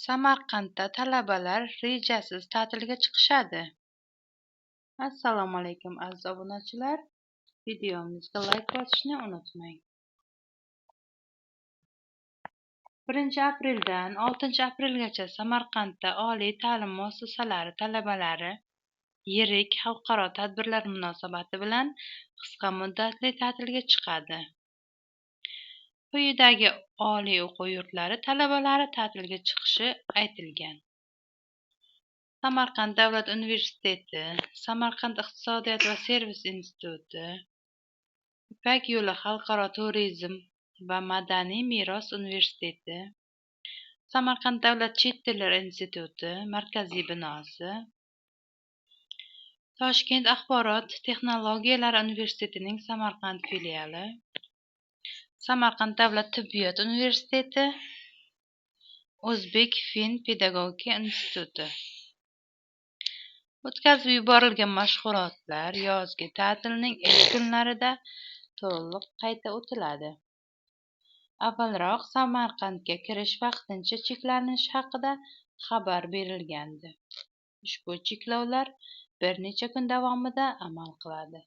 Samarqandda talabalar rejasiz ta'tilga chiqishadi. Assalomu alaykum aziz obunachilar. Videomizga like bosishni unutmang. 1-apreldan 6-aprelgacha Samarqandda oliy ta'lim muassasalari talabalari yirik xalqaro tadbirlar munosabati bilan qisqa muddatli ta'tilga chiqadi. Quyidagi oliy o'quv yurtlari talabalari ta'tilga chiqishi aytilgan: Samarqand davlat universiteti, Samarqand iqtisodiyot va servis instituti, Ipak yo'li xalqaro turizm va madaniy meros universiteti, Samarqand davlat chet tillar instituti markaziy binosi, Toshkent axborot texnologiyalari universitetining Samarqand filiali, Samarqand davlat tibbiyot universiteti, O'zbek-fin pedagogika instituti. O'tkazib yuborilgan mashg'ulotlar yozgi ta'tilning ilk kunlarida to'liq qayta o'tiladi. Avvalroq Samarqandga kirish vaqtincha cheklanishi haqida xabar berilgandi. Ushbu cheklovlar bir necha kun davomida amal qiladi.